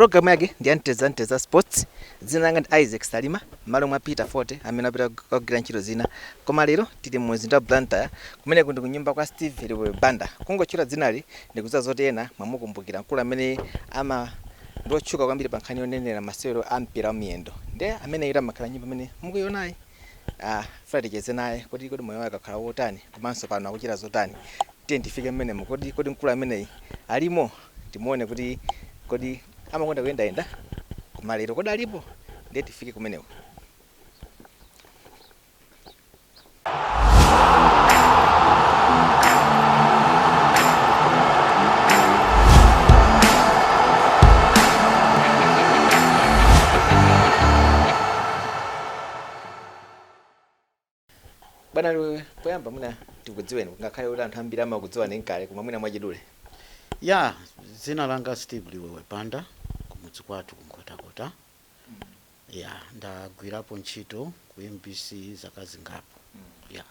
Programu yake ndi ya Mtedza Mtedza Sports. Dzina langa ndi Isaac Salima, m'malo mwa Peter Forte amene apita kukagwira ntchito zina. Koma lero tili mu mzinda wa Blantyre, kumeneku ndi kunyumba kwa Steve Liwewe Banda. Kungotchula dzinali ndikudziwa zoti ena mwamukumbukira, mkulu amene ama ndi otchuka kwambiri pa nkhani yonenera masewero a mpira wa miyendo. Ndiye ameneyu amakhala nyumba imene mukuyionayi. Funa ticheze naye kuti kodi moyo wake akhala wotani, komanso pano akuchita zotani. Tiye tifike mmenemo. Kodi mkulu ameneyi alimo? Timuone kuti kodi amakonda kuyendayenda, koma lero kodi alipo? Ndiye tifike kumeneko. Bwana Liwewe, poyamba mwina tikudziweni, ngakhale kuti anthu ambiri amakudziwani nkale, koma mwina mwachidule. Ya, dzina langa Steve Liwewe Banda, kumudzi kwathu kuNkhotakota. Ya, ndagwirapo ntchito ku MBC zaka zingapo. Ya.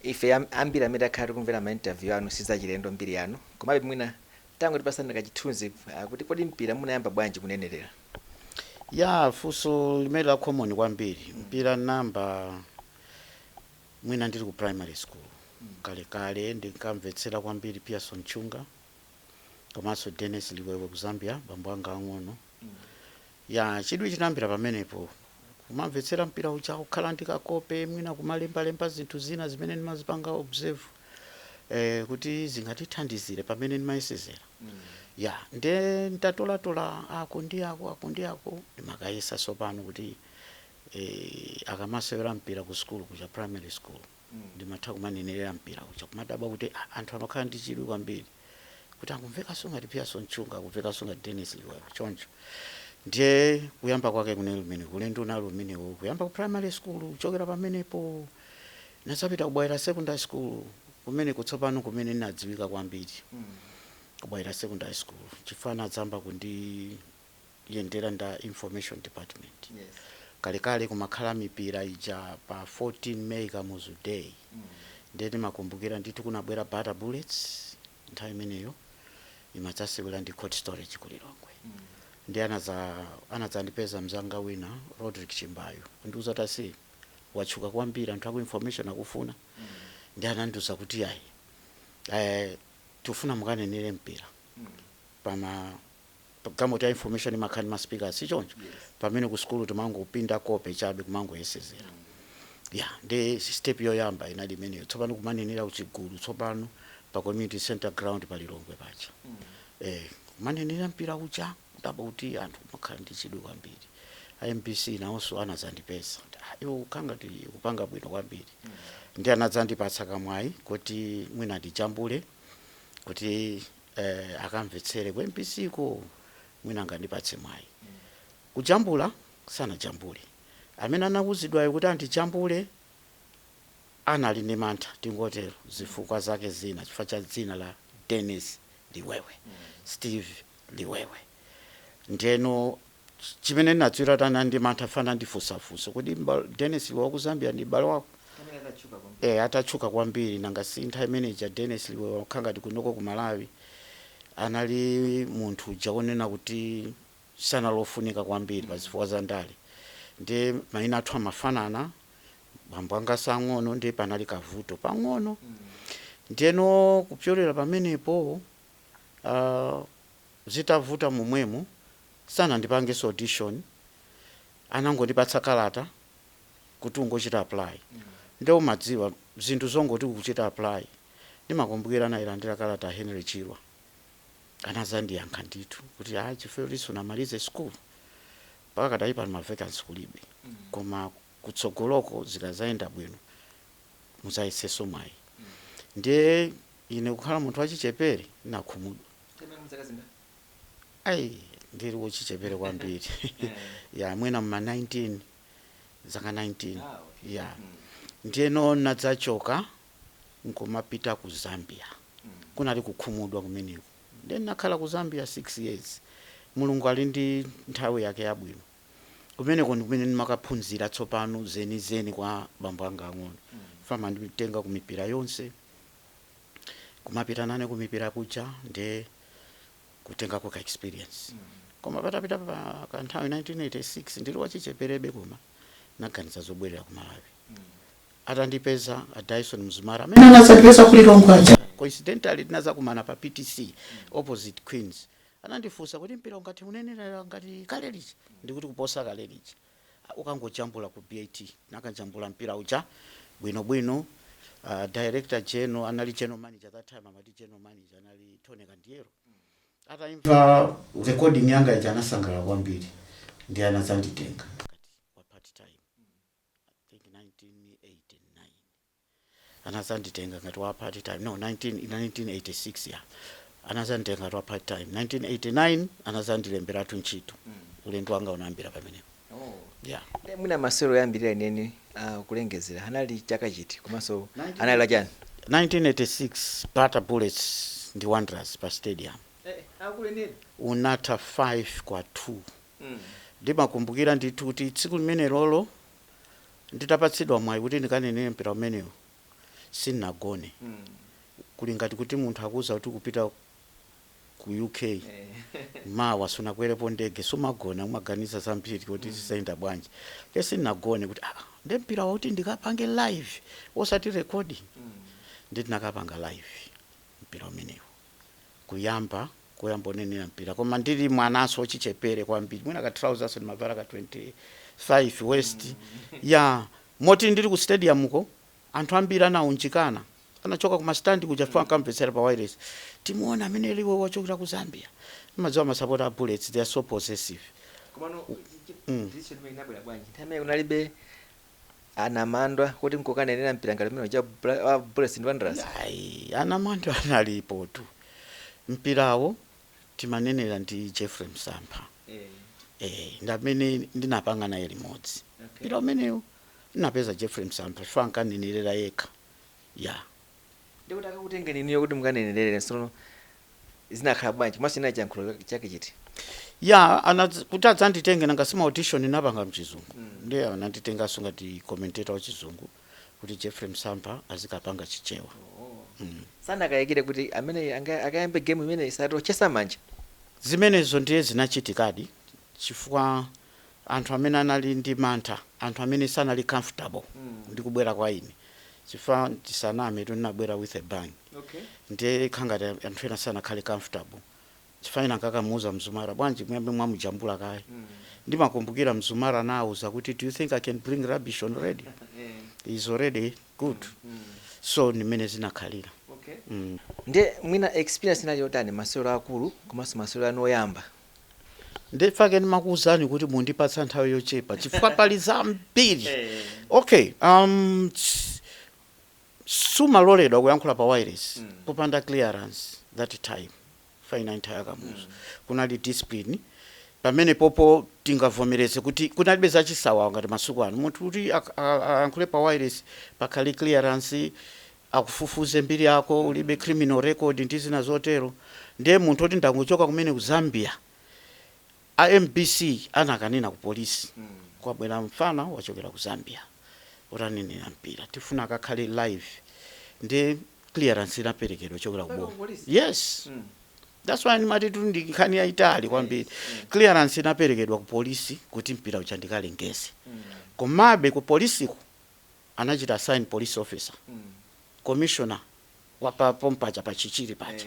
Ife ambiri amene takhala tikumvera ma interview anu, sizachilendo mbiri yanu, komabe mwina tangotipasani kachithunzi kuti kodi mpira munayamba bwanji kunenerera? Ya, funso limene la common kwambiri. Mpira namba mwina ndili ku primary school. Kalekale ndinkamvetsera kwambiri Pearson Chunga komanso Dennis Liwewe ku Zambia, bambo anga ang'ono. Ya, chidwi chinayambira pamenepo, kumamvetsera mpira uja, kukhala ndi kakope, mwina kumalembalemba zinthu zina zimene ndimazipanga observe kuti zingatithandizire pamene ndimayesezera. Ya, nde ndatolatola ako ndi ako, ako ndi ako, ndimakayesa tsopano kuti akamasewera mpira ku school kuja, primary school, ndimatha kumanenerera mpira kuja, kumadabwa kuti anthu amakhala ndi chidwi kwambiri kuti akumvekanso ngati Pearson Chunga, akumvekanso ngati Dennis Liwewe choncho. Ndiye kuyamba kwake kunali kumene, ulendo unali umenewo, kuyamba ku primary school. Kuchokera pamenepo nasapita ku Bwaila Secondary School, kumene kutsopano kumene ndinadziwika kwambiri ku Bwaila Secondary School, chifukwa anadzamba kundiyendera nda information department. Kalekale kumakhala mipira ija pa 14 May, Kamuzu Day. Ndiye ndimakumbukira ndithu kunabwera Bata Bullets nthawi imeneyo, imadzasewera ndi Cold Storage ku Lilongwe. Ndi anadzandipeza mzanga wina, Rodrick Chimbayo, kundiuza tasi watchuka kwambiri, anthu aku information akufuna. Ndi anandiuza kuti ayi, tifuna mukanenere mpira pama galimoto ya information, imakhala ndi ma speakers, sichoncho? Pamene ku skulu timangopinda kope chabe, kumangoyesezera. Ya, ndi step yoyamba inali imeneyo. Tsopano kumanenera kuchigulu, tsopano pa community center ground pa Lilongwe paja, kumanenera mpira uja, kudabwa kuti anthu kumakhala ndi chidwi kwambiri. MBC nawonso anadzandipeza kuti, "Ah, iwe ukhala ngati kupanga bwino kwambiri." Ndi anadzandipatsa kamwayi kuti mwina ndijambule kuti akamvetsere ku MBC ko, mwina angandipatse mwayi. Kujambula sanajambule. Amene anawuzidwayo kuti andijambule anali ndi mantha, tingotero, zifukwa zake zina, chifukwa cha dzina la Dennis Liwewe, Steve Liwewe. Ndeno chimene ndinadziwira kuti anali ndi mantha, fana ndifunsafunsa kuti Dennis Liwewe ku Zambia ndi m'bale wako? Atatchuka kwambiri. Nanga si nthawi imeneja Dennis Liwewe wakhala ngati kunoko ku Malawi anali munthu uja wonena kuti sanalofunika kwambiri pa zifukwa za ndale, ndi mayina athu amafanana, bambo anga sang'ono, ndi panali kavuto pang'ono. Ndiyeno kupyolera pamenepo, zitavuta momwemo, sanandipangenso audition, anangondipatsa kalata kuti ungochita apply. Nde umadziwa zinthu zongoti ukuchita apply. Ndimakumbukira anayilandira kalata Henry Chirwa, anazandiyankha ndithu kuti, "Ah, chifukwa kuti sunamalize school, mpaka kadali pano ma vacancy kulibe, koma kutsogoloko zikazayenda bwino muzayesenso mwayi." Ndiye ine kukhala munthu wachichepere nakhumudwa. Ayi, ndili wochichepere kwambiri. Ya, mwina mma 19, zaka 19. Ya, ndiyeno nadzachoka nkumapita ku Zambia. Kunali kukhumudwa kumeneko. Ndiye ndinakhala ku Zambia 6 years. Mulungu ali ndi nthawi yake yabwino. Kumeneko ndi kumene ndimakaphunzira tsopano zenizeni kwa bambo anga ang'ono. Fama nditenga ku mipira yonse, kumapita nane ku mipira kuja. Ndiye Kutengako ka experience. Koma patapita pa kanthawi, 1986, ndili wachicheperebe, koma naganiza zobwerera ku Malawi. Atandipeza a Dyson Mzumara, amene anazandipeza ku Lilongwe aja, coincidentally tinazakumana pa PTC opposite Queens, anandifunsa kuti mpira ungati unenera ngati kale lija? Ndikuti kuposa kale lija, ukangojambula ku BAT. Nakajambula mpira uja bwinobwino. Director general anali, general manager, that time amati general manager, anali Tony Kandiero. Ataimva recording yanga ija anasangalala kwambiri, ndi anazanditenga wa part time. I think 1989 anazanditenga ngati wa part time, no, 1986 ya, anazanditenga ngati wa part time. 1989 anazandilemberatu ntchito. Ulendo wanga unayambira pamenepo, yeah. Ndiye mwina masewero oyambirira ineni kulengezera anali chaka chiti, komanso anali lachani? 1986, Bata Bullets ndi Wanderers pa stadium. Unatha 5-2. Ndimakumbukira ndithu kuti tsiku limene lolo nditapatsidwa mwayi kuti ndikanenere mpira umenewo, sindinagone. Kuli ngati kuti munthu akuwuza kuti kupita ku UK mawa, sunakwerepo ndege, sumagona, umaganiza zambiri kuti zisayenda bwanji. Ke sindinagone kuti ah, nde mpira wakuti ndikapange live osati recording. Ndi tinakapanga live mpira umenewo, kuyamba kuyamba unenera mpira, koma ndili mwananso wachichepere kwambiri, mwina ka trousers ndimavala ka 25 waist ya. Moti ndili ku stadium ko, anthu ambiri anaunjikana, anachoka ku mastandi kuja fika akamvetsera pa wireless, timuona amene liwo wachokera ku Zambia. Madziwa masapota a Bullets, they are so possessive. Komano decision imene inabwera bwanji? Nthawi imene kunalibe anamandwa kuti nkukanenera mpira ngati umene uja wa Bullets ndi Wanderers. Ayi, anamandwa analipo tu. Mpirawo timanenera ndi Jeffrey Msampha. Ndamene ndinapanga naye limodzi. Mpira umenewo ndinapeza Jeffrey Msampha chifukwa ankanenerera yekha, ya. Ndikuti akakutengeni inuyo kuti mukanenerere, sono zinakhala bwanji? Komanso inali chiyankhulo chake chiti? Ya, kuti adzanditenge, nanga sima audition inapanga mchizungu. Ndiye ananditenganso ngati commentator wa Chizungu kuti Jeffrey Msampha azikapanga Chichewa. Sanakayikire kuti amene akayambe game imene isatochesa manja? Zimenezo ndiye zinachitikadi, chifukwa anthu amene anali ndi mantha, anthu amene sanali comfortable ndi kubwera kwa ine, chifukwa tisaname, tinabwera with a bang. Ndiye khangati anthu ena sanakhale comfortable, chifukwa ina nkakamuuza Mzumara, "Bwanji muyambe mwamujambula kaye?" Ndimakumbukira Mzumara anawuza kuti, "Do you think I can bring rubbish on radio? Is already good." So ndimene zinakhalira. Ndiye mwina experience inali yotani, masewero akulu komanso masewero anu oyamba? Ndifake ndimakuwuzani kuti mundipatsa nthawi yochepa chifukwa pali zambiri. Okay, sumaloledwa kuyankhula pa wireless popanda clearance that time. Faina nthawi yakamuzu kunali discipline pamene popo. Tingavomereze kuti kunalibe zachisawawa ngati masiku ano. Munthu kuti ayankhule pa wireless, pakhale clearance, akufufuze mbiri yako, ulibe criminal record ndi zina zotero. Ndiye munthu oti ndangochoka kumene ku Zambia, a MBC anakanena ku polisi, "Kwabwera mfana wachokera ku Zambia utanenera mpira, tifuna akakhale live." Ndi clearance inaperekedwa chokera Mpaka ku ku polisi? Yes. That's why ndimati tu ndi nkhani yayitali kwambiri. Clearance inaperekedwa ku polisi kuti mpira uja ndikalengeze. Komabe ku polisiko anachita assign police officer, commissioner wapa pompaja pachichiri paja,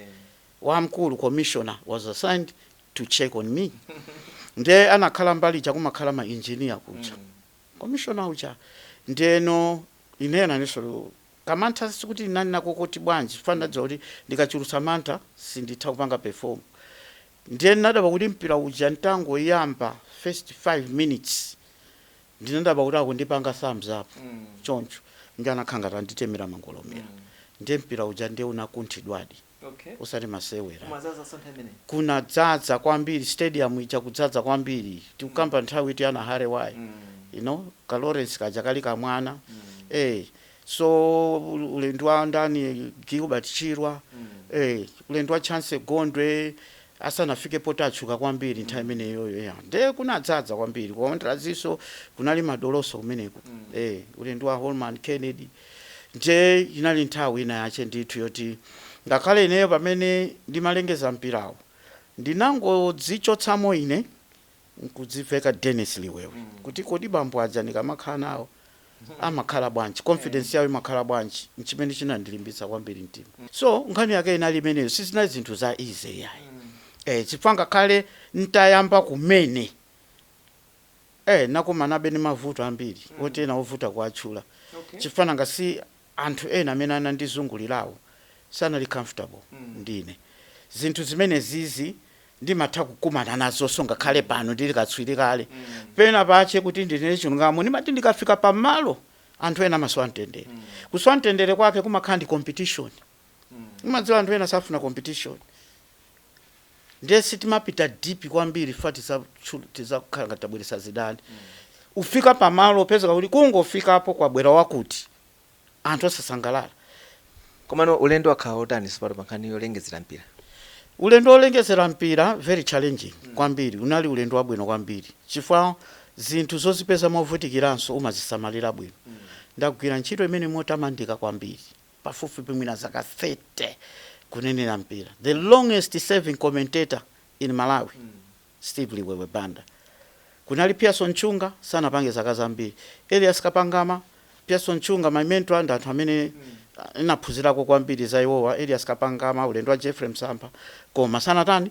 wamkulu commissioner was assigned to check on me. Ndiye anakhala mbali chakumakhala ma engineer kuja, commissioner uja. Ndiyeno ineyo naninso kamantha, sikuti nani nako kuti bwanji, fana ndadziwa kuti ndikachulutsa mantha sinditha kupanga perform. Ndiye ndinadabwa kuti mpira uja ntangoyamba first 5 minutes, ndinadabwa kuti akundipanga thumbs up choncho, ndi anakhala ngati anditemera mangolomera. Ndiye mpira uja ndiye unakunthidwadi. Usati masewera. Kumazaza sontha imene. Kunadzaza kwambiri stadium ija, kudzaza kwambiri. Tikukamba nthawi iti ana Harry Wai, ka Lawrence kaja kali kamwana. So ulendo wa ndani, Gilbert Chirwa, ulendo wa Chance Gondwe asanafike poti atchuka kwambiri nthawi imeneyoyo, ya. Ndiye kunadzaza kwambiri kuondrazinso, kunali madoloso kumeneko. Ulendo wa Holman Kennedy. Ndiye inali nthawi ina yache ndithu yoti ngakhale ineyo pamene ndimalengeza mpirawo Ndinangodzichotsamo ine nkudziveka Dennis Liwewe, kuti kodi bambo aja ndikamakhala nawo amakhala bwanji, confidence yawo imakhala bwanji? Nchimene chinandilimbitsa kwambiri mtima. So nkhani yake inali imeneyo, sizinali zinthu za easy yayi, chifukwa ngakhale ntayamba kumene nakumanabe ndi mavuto ambiri oti ena ovuta kuatchula, chifukwa nanga si anthu ena amene anandizungulirawo sanali comfortable ndine. Zinthu zimene zizi ndimatha kukumana nazonso ngakhale pano ndili katswiri kale. Pena pache, kuti ndinene chilungamo, ndimati ndikafika pamalo anthu ena amasowa mtendere. Kusowa mtendere kwake kumakhala ndi competition. Umadziwa anthu ena safuna competition, ndiye sitimapita deep kwambiri fa tizakhala ngati tabweresa zidani. Ufika pamalo upezeka kuti kungofikapo kwabwera wakuti, anthu osasangalala. Komano ulendo wakhala otani sopano pa nkhani yolengezera mpira? Ulendo wolengezera mpira, very challenging kwambiri. Unali ulendo wabwino kwambiri chifukwa zinthu zozipeza movutikiranso umazisamalira bwino. Ndagwira ntchito imene motamandika kwambiri, pafupifupi mwina zaka 30 kunenera mpira, the longest serving commentator in Malawi, Steve Liwewe Banda. Kunali Pearson Chunga, sanapange zaka zambiri, Elias Kapangama. Pearson Chunga, my mentor, ndi anthu amene inaphunzirako kwambiri za iwowa, Elias Kapangama, ulendo wa Jeffrey Msampha, koma sanatani,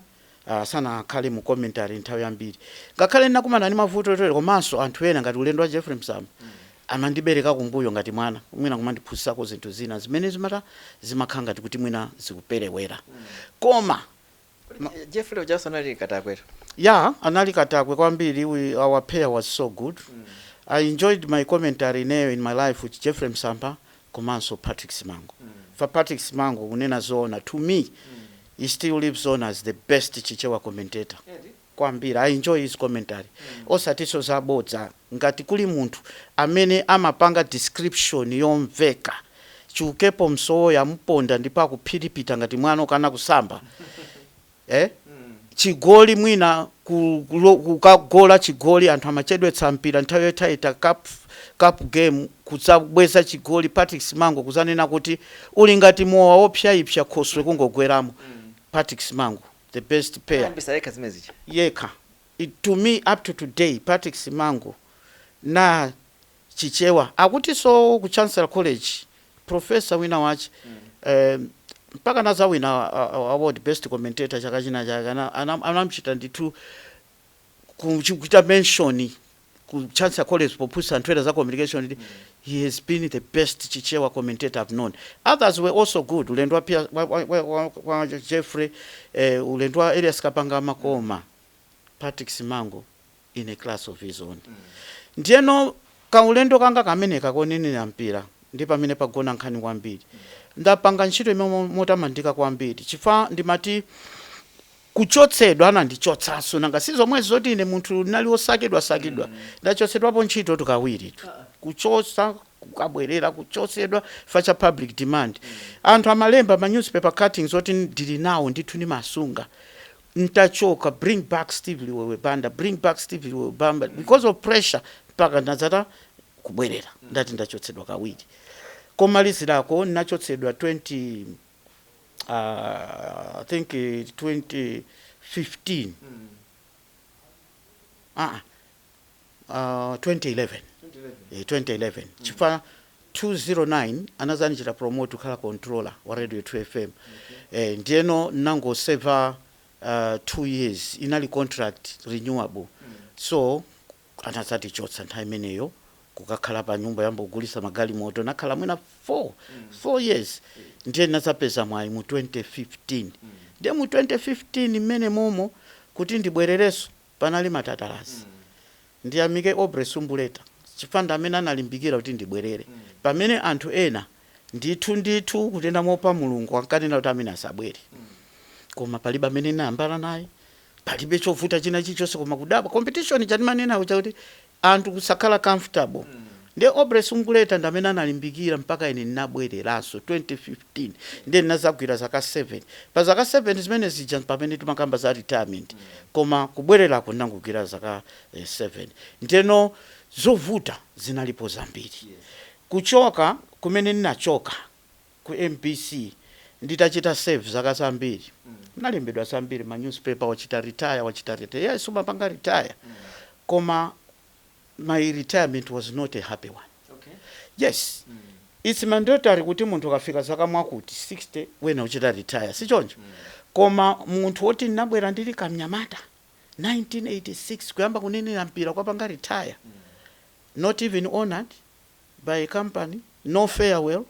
sanakhale mu commentary nthawi yambiri. Ngakhale ndinakumana ndi mavuto otere, komanso anthu ena ngati ulendo wa Jeffrey Msampha amandibereka kumbuyo ngati mwana, mwina kumandiphunzitsako zinthu zina zimene zimata zimakhala ngati kuti mwina zikuperewera, koma Jeffrey ujaso anali katakwera. Yeah, anali katakwe kwambiri. Our pair was so good. I enjoyed my commentary ineyo in my life with Jeffrey Msampha komanso Patrick Simango. For Patrick Simango, kunena zoona, to me he still lives on as the best Chichewa commentator kwambiri. I enjoy his commentary, osatinso zabodza. Ngati kuli munthu amene amapanga description yomveka, Chiukepo Msowoya mponda ndipo akuphiripita ngati mwana ukana kusamba, Chigoli mwina kukagola chigoli, anthu amachedwetsa mpira nthawi yotaita cup game, kudzabweza chigoli, Patrick Simango kuzanena kuti uli ngati mowa wopyayipsa, khoswe kungogweramo. Patrick Simango, the best pair. Ambisa yekha zimene zicha. Yekha. To me, up to today, Patrick Simango na Chichewa akuti so ku Chancellor College professor wina wache, mpaka nazawina award best commentator chaka china chake, anamchita ndithu kuchita mention ku Chancellor College pophunzitsa anthu ena za communication. He has been the best Chichewa commentator I've known. Others were also good, ulendo wa, Pia- wa, wa, wa, wa, wa Jeffrey, ulendo wa Elias Kapangama, koma Patrick Simango in a class of his own. Ndiyeno kaulendo kanga kameneka konenera mpira ndi pamene pagona nkhani kwambiri. Ndapanga ntchito imene motamandika kwambiri, chifukwa ndimati kuchotsedwa anandichotsanso, nanga si zomwe zoti ine munthu ndinali wosakidwa sakidwa. Ndachotsedwapo ntchito tukawiri tu, kuchotsa, kukabwerera, kuchotsedwa fa cha public demand. Anthu amalemba ma newspaper cuttings oti ndili nawo ndithu, ndimasunga ntachoka, "Bring back Steve Liwewe Banda, bring back Steve Liwewe Banda," because of pressure mpaka ndadzata kubwerera. Ndati ndachotsedwa kawiri. Komalizirako ndinachotsedwa 20 I think 2015, 2011, 2011, chifukwa 209 anazanichita promote kukhala controller wa Radio 2 FM. Ndiyeno nangoseva 2 years, inali contract renewable, so anazatichotsa nthawi imeneyo kukakhala pa nyumba yambogulisa magalimoto. Nakhala mwina 4 years, ndiye nazapeza mwayi mu 2015. Ndiye mu 2015 mmene momo kuti ndibwererenso panali matatalasi. Ndiyamike Obre Sumbuleta chifukwa ndi amene analimbikira kuti ndibwerere, pamene anthu ena ndithu ndithu kutenda mopa Mulungu ankanena kuti amene asabwere. Koma palibe amene nayambana naye, palibe chovuta china chilichonse, koma kudabwa competition chatimanenawo chakuti anthu kusakhala comfortable. Ndiye Obre Sumbuleta ndi amene analimbikira mpaka ine ndinabwereranso 2015. Ndiye ndinazagwira zaka 7. Pa zaka 7 zimene zija pamene timakamba za retirement, koma kubwererako ndinangogwira zaka 7. Ndiyeno zovuta zinalipo zambiri. Kuchoka kumene ndinachoka ku MBC nditachita serve zaka zambiri. Nalembedwa zambiri ma newspaper, wachita retire, wachita retire. Yes, umapanga retire, koma my retirement was not a happy one. Yes, it's mandatory kuti munthu akafika zaka mwakuti, 60, wena uchita retire, sichoncho? Koma munthu woti ndinabwera ndili kamnyamata 1986 kuyamba kunenera mpira, kwapanga retire, not even honored by a company, no farewell,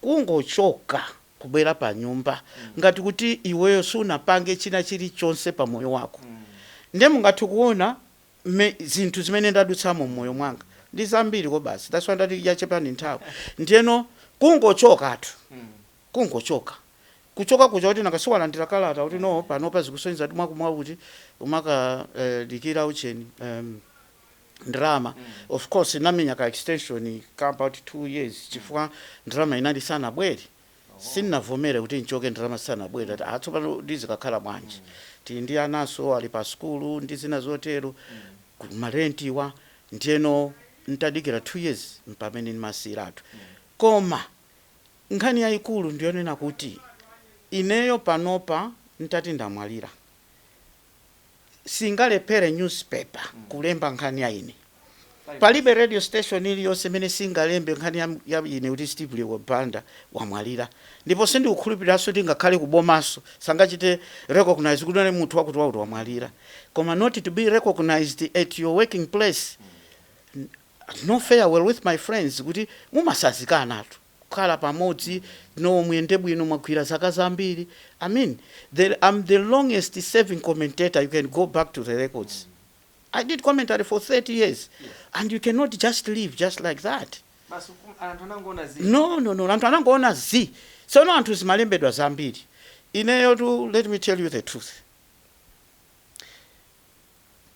kungochoka kubwera pa nyumba ngati kuti iweyo sunapange china chilichonse pa moyo wako. Ndiye mungathe kuona zinthu zimene ndadutsamo mmoyo mwanga ndi zambiri ko basi. That's why ndati yachepani nthawi. Ndiyeno kungochokatu, kungochoka, kuchoka kuja kuti nakasiwalandira kalata kuti no, panopa zikusonyeza kuti mwakumwa kuti umaka dikira ucheni ndrama. Of course inamenya ka extension ka about 2 years chifukwa ndrama inali sanabwere. Sinnavomere kuti nchoke ndrama sanabwere. Ati atsopano ndizikakhala bwanji? Tili ndi anaso ali pa skulu ndi zina zotero, marentiwa. Ndiyeno ntadikira 2 years mpamene ndimasiyiratu. Koma nkhani yayikulu ndiyonena kuti ineyo panopa ntati ndamwalira, singalephere newspaper kulemba nkhani ya ine. Palibe radio station iliyonse imene singalembe nkhani ya ine kuti Steve Leko Banda wamwalira. Ndipo sindikukhulupiriranso kuti ngakhale kubomaso sangachite recognize kuti ane munthu wakuti wakuti wamwalira. Koma not to be recognized at your working place, no farewell with my friends, kuti mumasazikana tu kukhala pamodzi, no, muyende bwino, mwagwira zaka zambiri. I mean, I'm the longest serving commentator. You can go back to the records. I did commentary for 30 years and you cannot just leave just like that. Basi, anthu anangoona zi. No, anthu anangoona zi. Tsono anthu zimalembedwa zambiri. Ineyo tu, let me tell you the truth,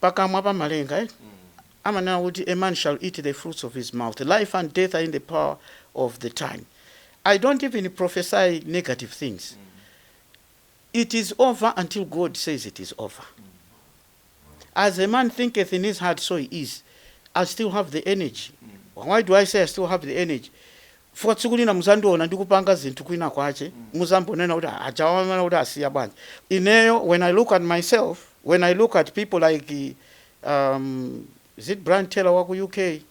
pakamwa pamalenga, eh? Amanena kuti a man shall eat the fruits of his mouth. Life and death are in the power of the tongue. I don't even prophesy negative things. It is over until God says it is over. As a man thinketh in his heart, so he is. I still have the energy. Why do I say I still have the energy? Fuka tsiku lina muzandiona ndikupanga zinthu kwina kwache, muzambonena kuti ajawana kuti asiya bwanji. Ineyo, when I look at myself, when I look at people like is it Brian Taylor waku UK? Yes.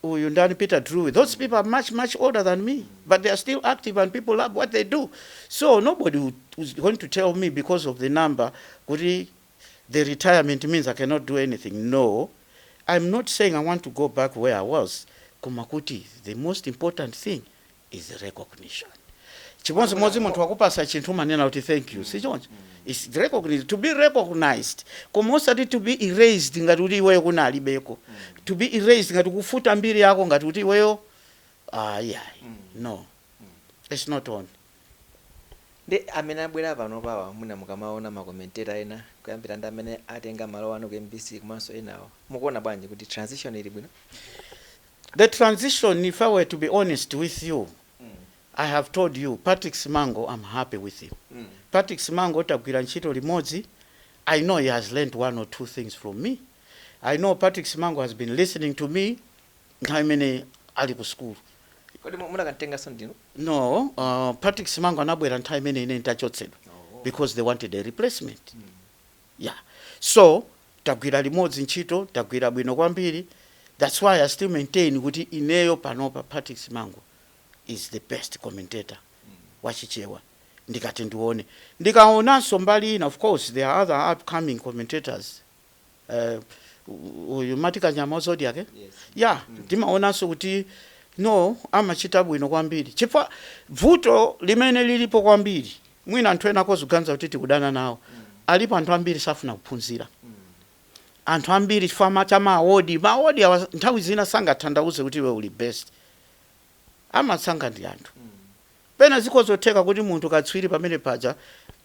Uyu ndani, Peter Drury. Those people are much, much older than me, but they are still active and people love what they do. So nobody is going to tell me because of the number kuti the retirement means I cannot do anything. No, I'm not saying I want to go back where I was, koma kuti the most important thing is recognition. Chimodzimodzi munthu wakupasa chinthu, umanena kuti thank you, sichoncho? It's recognized, to be recognized, koma osati to be erased ngati kuti iweyo kunalibeko, to be erased ngati kufuta mbiri yako ngati kuti iweyo ayi ayi, no, it's not on. Ndi amene abwera pano pawa, mwina mukamaona ma commentator ena kuyambira ndi amene atenga malo anu ku MBC komanso enawo, mukuona bwanji kuti transition ili bwino? The transition, if I were to be honest with you, I have told you, Patrick Simango, I'm happy with him. Patrick Simango tagwira ntchito limodzi. I know he has learned one or two things from me. I know Patrick Simango has been listening to me nthawi imene ali ku school. Kodi munakamtenganso ndinu? No, Patrick Simango anabwera nthawi imene ine nditachotsedwa because they wanted a replacement. Yeah, so tagwira limodzi ntchito, tagwira bwino kwambiri. That's why I still maintain kuti ineyo panopa Patrick Simango is the best commentator wachichewa. Ndikati ndione, ndikaonanso mbali ina, of course there are other upcoming commentators, uyu mati Kanyama Zodiac, eh? Yes. Yeah, ndimaonanso kuti no, amachita bwino kwambiri, chifukwa vuto limene lilipo kwambiri, mwina anthu ena akozuganiza kuti tikudana nawo, alipo anthu ambiri safuna kuphunzira. Anthu ambiri chifukwa cha ma award, ma award awa nthawi zina sangathandauze kuti iwe uli best. Amatsankha ndi anthu. Pena zikhozotheka kuti munthu katswiri pamene paja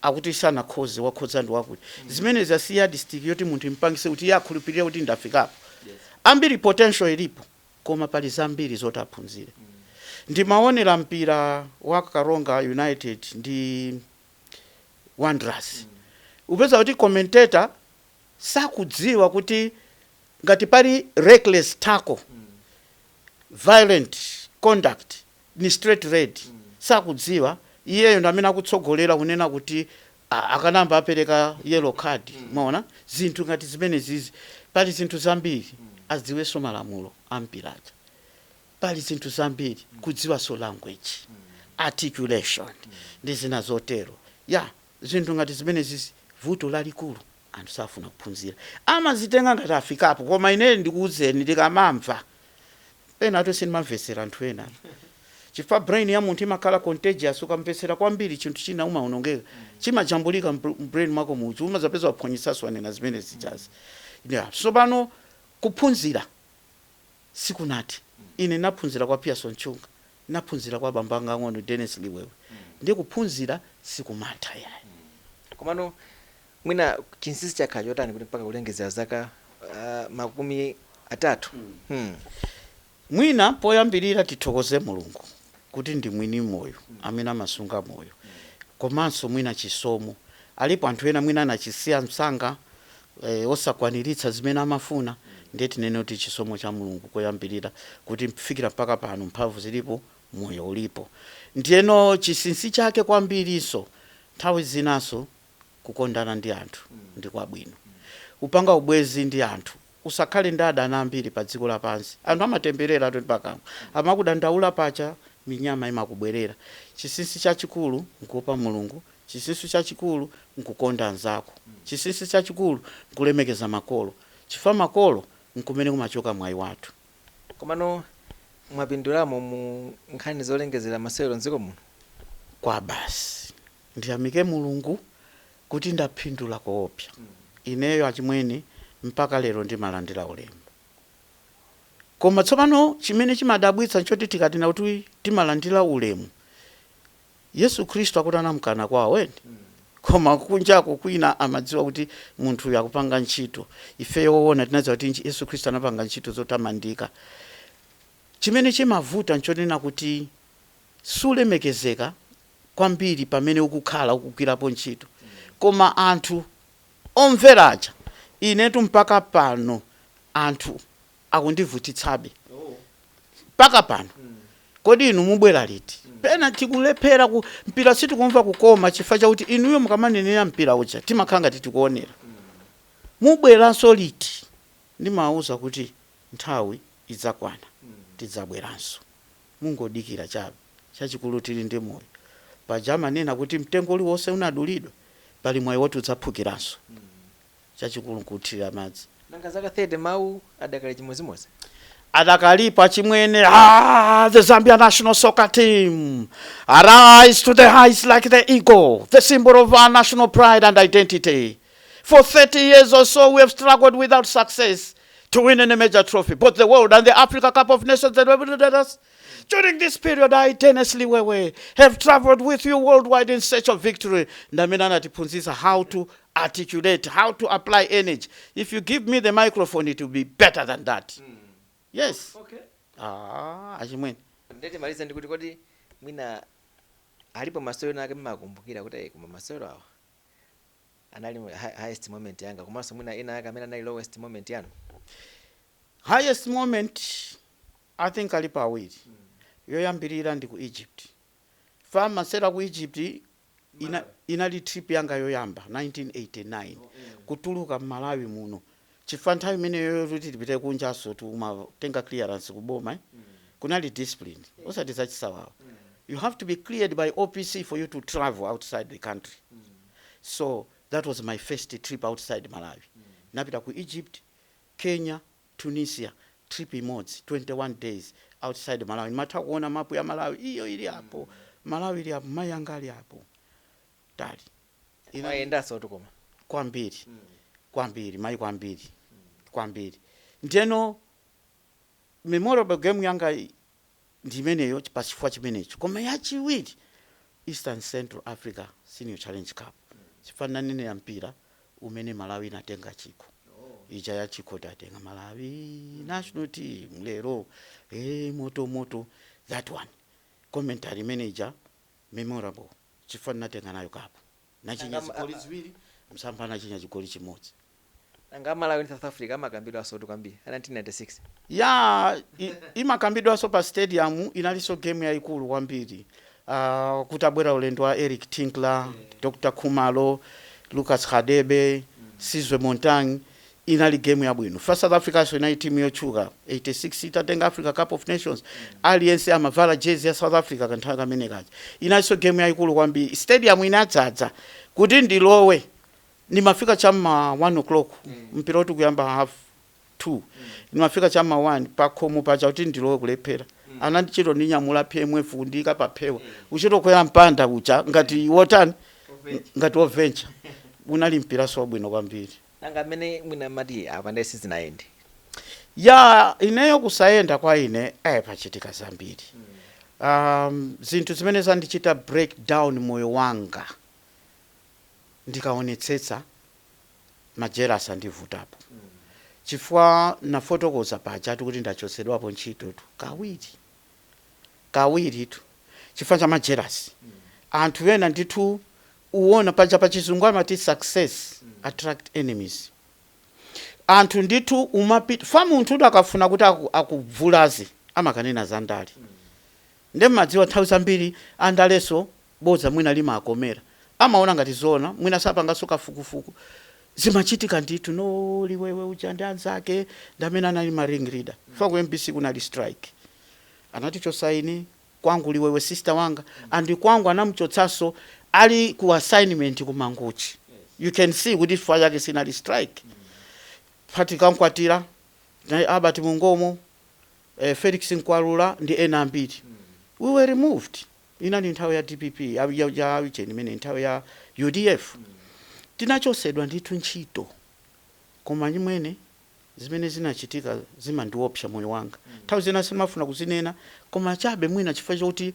akuti sanakhoze, wakhoza ndi wakuti. Zimene zasiya district yoti munthu impangise kuti iye akhulupirire kuti ndafikapo. Ambiri potential ilipo, koma pali zambiri zoti aphunzire. Ndimaonera mpira wa Karonga United ndi Wanderers, upeza kuti commentator sakudziwa kuti ngati pali reckless tackle, violent conduct, ni straight red. Sakudziwa. Iyeyo ndi amene akutsogolera kunena kuti akanamba apereka yellow card. Maona zinthu ngati zimene zizi, pali zinthu zambiri. Adziwenso malamulo ampiraja. Pali zinthu zambiri, kudziwanso language, articulation ndi zina zotero. Ya, zinthu ngati zimene zizi, vuto lalikulu anthu safuna kuphunzira, amazitenga ngati afikapo. Koma ine ndikuwuzeni, ndikamamva pena sindimamvetsera anthu ena, chifukwa brain ya munthu imakhala contagious. Ukamvetsera kwambiri chinthu china umaonongeka, chimajambulika m'brain mwako muchi, umazapeza waphwanyitsaso anena zimene zijazi. Yeah. So pano kuphunzira sikunati. Ine naphunzira kwa Pearson Chunga, naphunzira kwa bambo anga ang'ono Dennis Liwewe. Ndiye kuphunzira sikumatha, yayi. Komano mwina chinsinsi chakhala chotani kuti mpaka kulengezera zaka 30? Mwina poyambirira tithokoze Mulungu kuti ndi mwini moyo amene amasunga moyo, komanso mwina chisomo. Alipo anthu ena mwina anachisiya msanga, osakwaniritsa zimene amafuna. Ndiye tinene kuti chisomo cha Mulungu koyambirira, kuti kufikira mpaka pano mphamvu zilipo, moyo ulipo. Ndiyeno chinsinsi chake kwambirinso, nthawi zinanso kukondana ndi anthu ndi kwabwino, kupanga ubwezi ndi anthu. Usakhale ndi adani ambiri pa dziko lapansi. Anthu amatemberera atu pakamwa, amakudandaula pacha, minyama imakubwerera. Chinsinsi chachikulu nkuopa Mulungu, chinsinsi chachikulu nkukonda anzako, chinsinsi chachikulu nkulemekeza makolo, chifukwa makolo nkumene kumachoka mwayi wathu. Komano mwapindulamo mu nkhani zolengezera masewero mdziko muno? Kwa basi, ndiyamike Mulungu kuti ndaphindula koopsa. Ineyo achimwene, mpaka lero ndimalandira ulemu. Koma tsopano chimene chimadabwitsa nchoti tikatina kuti timalandira ulemu, Yesu Khristu akuti anamkana kwawo eni, koma kunjako kwina amadziwa kuti munthu uyu akupanga ntchito. Ifeyo woona tinadziwa kuti Yesu Khristu anapanga ntchito zotamandika. Chimene chimavuta nchonena kuti sulemekezeka kwambiri pamene ukukhala ukugwirapo ntchito, koma anthu omveraja, inetu mpaka pano anthu akundivutitsabe mpaka pano. Kodi inu mubwera liti? Pena tikulephera ku mpira, sitikumva kukoma chifukwa chakuti inuyo mukamanenera mpira uja timakhala ngati tikuonera. Mubweranso liti? Ndimawuza kuti nthawi idzakwana, tidzabweranso, mungodikira chabe. Chachikulu tili ndi moyo. Paja amanena kuti mtengo uliwonse unadulidwa, pali mwayi woti udzaphukiranso. Chachikulu nkuthirira madzi. Nanga zaka 30, mawu adakali chimodzimodzi? Adakalipo achimwene. Ah, the Zambia national soccer team arise to the heights like the eagle, the symbol of our national pride and identity. For 30 years or so we have struggled without success to win any major trophy, both the World and the Africa Cup of Nations. During this period, I, Dennis Liwewe, have traveled with you worldwide in search of victory. Ndamene anatiphunzitsa how to articulate, how to apply energy. If you give me the microphone, it will be better than that. Yes. Okay. Ah, achimwene. Ndeti maliza ndikuti, kodi mwina alipo masewero ake mmakumbukira kuti, "Eh, koma masewero awa anali highest moment yanga," komanso mwina ena ake amene anali lowest moment yanu? Highest moment, I think alipo awiri. Yoyambirira ndi ku Egypt. Fa masewera ku Egypt inali trip yanga yoyamba 1989 kutuluka m'Malawi muno, chifukwa nthawi imeneyo kuti tipite kunjaso tumatenga clearance kuboma, eh? Kunali discipline, osati zachisawawa. You have to be cleared by OPC for you to travel outside the country. So that was my first trip outside Malawi. Napita ku Egypt, Kenya, Tunisia, trip imodzi, 21 days outside Malawi. Ndimatha kuona mapu ya Malawi iyo ili apo, Malawi ili apo, mayi anga ali apo tali. Mayendanso tu koma. Kwambiri, kwambiri mayi, kwambiri kwambiri. Ndiyeno memorable game yanga ndi imeneyo pachifukwa chimenecho. Koma yachiwiri, Eastern Central Africa Senior Challenge Cup, chifukwa nanenera mpira umene Malawi inatenga chikho ija ya chikho. Tatenga Malawi national team lero, hey, moto moto. That one, commentary manager, memorable chifukwa ndinatenga nayo cup, nachinya zigoli ziwiri, Msampha anachinya chigoli chimodzi. Nanga Malawi ndi South Africa amakambidwanso tu kwambiri a 1996? Ya, imakambidwanso pa stadium, inalinso game yayikulu kwambiri. Kuti abwera ulendo wa Eric Tinkler, Dr Khumalo, Lucas Radebe, Sizwe Montagne. Inali game yabwino fa South Africa, so inali timu yotchuka. 86 itatenga Africa Cup of Nations, aliyense amavala jezi ya South Africa kanthawi kamene kaja. Inalinso game yayikulu kwambiri, stadium inadzadza. Kuti ndilowe ndimafika chamma 1 o'clock, mpira kuti kuyamba half 2, ndimafika chamma 1 pakhomo paja. Kuti ndilowe kulephera, anandichito ndinyamula PMF kundiyika paphewa, uchito kwera mpanda uja ngati wotani, ngati woventure. Unali mpiraso wabwino kwambiri. Nanga amene mwina mati apa ndiye sizinayende? Ya, ineyo kusayenda kwa ine, pachitika zambiri, zinthu zimene zandichita break down moyo wanga. Ndikaonetsetsa, ma jealous andivutapo, chifukwa nafotokoza pajatu kuti ndachotsedwapo ntchito tu kawiri kawiritu chifukwa cha ma jealous. Anthu ena ndithu, uwona paja pachizungu amati success attract enemies. Anthu ndithu umapita fa munthu udu akafuna kuti akuvulaze amakanena za ndale. Nde mmadziwa nthawi zambiri andaleso bodza mwina limakomera, amaona ngati zona, mwina sapanganso kafukufuku. Zimachitika ndithu. No, Liwewe uja ndi anzake ndi amene anali ma ring leader fa ku MBC kunali strike, anati chosaini kwangu Liwewe, sister wanga, andi kwangu anamuchotsanso ali ku assignment ku Mangochi. You can see kuti chifukwa chake sinali strike. Patrick Ankwatira na Albert Mungomo, Felix Nkwalula ndi ena ambiri, we were removed. Inali nthawi ya DPP, ya ucheni imene nthawi ya UDF, tinachosedwa ndithu ntchito. Koma nyimwene zimene zinachitika zimandiopsa moyo wanga. Nthawi zina simafuna kuzinena, koma chabe mwina chifukwa chokuti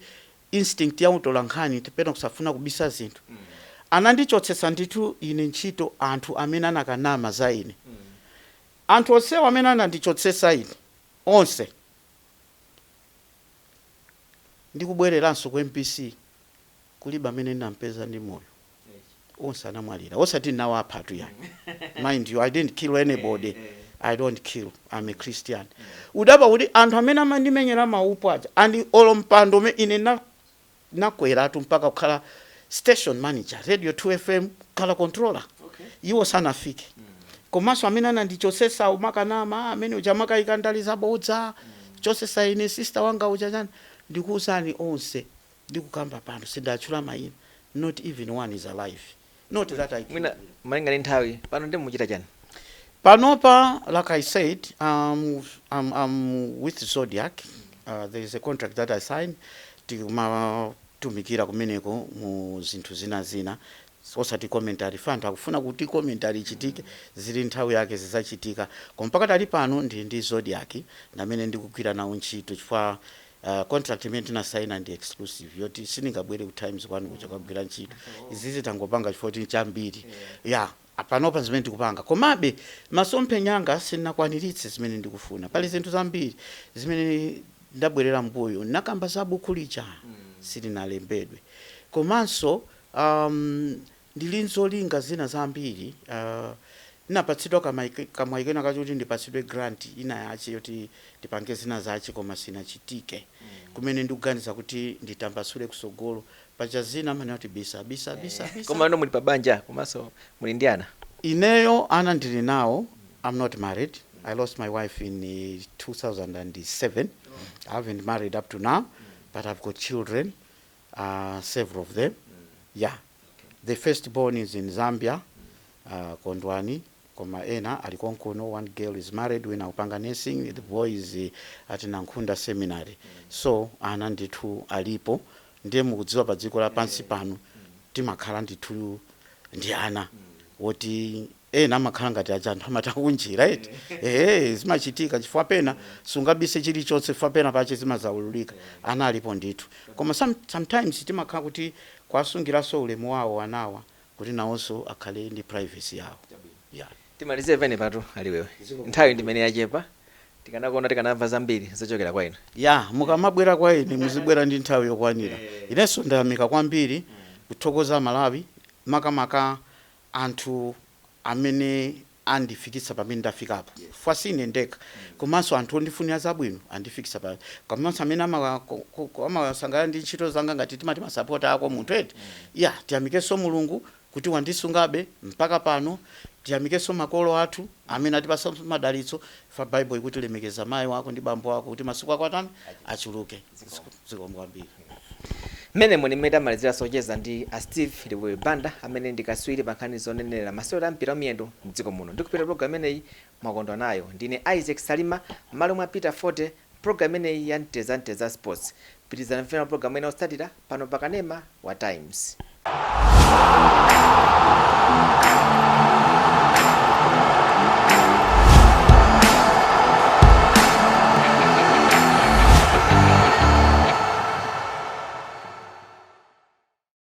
instinct ya utola nkhani, tipena kusafuna kubisa zinthu. Anandichotsetsa ndithu ine ntchito anthu amene anakanama za ine. Anthu onsewo amene anandichotsetsa ine onse, ndikubwereranso ku MBC, kulibe amene ndinampeza ndi moyo, onse anamwalira. Osati ndinawapha tu yani, mind you, I didn't kill anybody. I don't kill, I'm a Christian. Udaba kuti anthu amene amandimenyera maupo aja, andi olo mpando ine nakweratu mpaka kukhala station manager, Radio 2 FM, kukhala controller, iwo sanafike. Komanso amene anandichotsetsa umakanama, amene uja amakayika ndali zabodza, chotsetsa ine, sister wanga uja chani. Ndikuwuzani, onse ndikukamba pano, sindatchula mayina, not even one is alive. Not that I Mwina malinga ndi nthawi pano, ndi muchita chani? Panopa, like I said, I'm with Zodiac. There is a contract that I signed. Tikumatumikira kumeneko mu zinthu zina zina, osati commentary. Fa anthu akufuna kuti commentary ichitike, zili nthawi yake zizachitika. Koma pakatali pano ndi Zodiac ndamene ndikugwira nawo ntchito, chifukwa contract imene tinasaina ndi exclusive yoti sindingabwere ku Times kwanu kuja kugwira ntchito. Izizi tangopanga chifukwa kuti chambiri ya panopa zimene ndikupanga. Komabe masomphenya anga sindinakwaniritse zimene ndikufuna. Pali zinthu zambiri zimene ndabwerera mbuyo. Nakamba za buku lija, silinalembedwe. Komanso ndili nzolinga zina zambiri. Ndinapatsidwa kamwayi kena kacho kuti ndipatsidwe grant ina yache yoti ndipange zina zache, koma sinachitike. Kumene ndikuganiza kuti nditambasule kusogolo pacha zina amene kuti bisa bisa bisa bisa. Koma ano muli pa banja, komanso muli ndi ana? Ineyo ana ndili nawo. I'm not married. I lost my wife in 2007. I haven't married up to now, but I've got children, several of them. Yeah, the first born is in Zambia, Kondwani, koma ena ali konkuno. One girl is married, wina upanga nursing, the boy is at Nankhunda Seminary. So ana ndithu alipo. Ndiye mukudziwa pa dziko lapansi pano timakhala ndithu ndi ana woti ena amakhala ngati aja anthu amatakunjira eti. Ehe, zimachitika chifukwa pena sungabise chilichonse, chifukwa pena pache zimazaululika. Ana alipo ndithu, koma sometimes timakhala kuti kwasungiranso ulemu wawo anawa, kuti nawonso akhale ndi privacy yawo, yeah. Timalize pene patu aliwewe, nthawi ndimene yachepa. Tikanakonda tikanamva zambiri zochokera kwa inu. Ya, mukamabwera kwa ine muzibwera ndi nthawi yokwanira. Inenso ndayamika kwambiri, kuthokoza Malawi, makamaka anthu amene Andifikitsa pamene ndafikapo fwasine ndekha, komanso anthu ondifunira zabwino andifikitsa pa, komanso amene amasangalala ndi ntchito zanga, ngati timati masapota ako munthu eti. Ya, tiyamikenso Mulungu kuti wandisungabe mpaka pano. Tiyamikenso makolo athu amene atipasa madalitso. Fa Bible ikuti, "Lemekeza mayi wako ndi bambo wako kuti masiku ako atani? Achuluke." Zikomo kwambiri. Mmene muni mmene tamalizira socheza ndi a Steve Liwewe Banda, amene ndi katswiri pa nkhani zonenera masewero a mpira wa miyendo mdziko muno. Ndikupita program imeneyi mwakondwa nayo. Ndine Isaac Salima m'malo mwa Peter Forte, program imeneyi ya Mteza Mteza Sports. Pitirizani kumvera program ina otsatira pano pa kanema wa Times.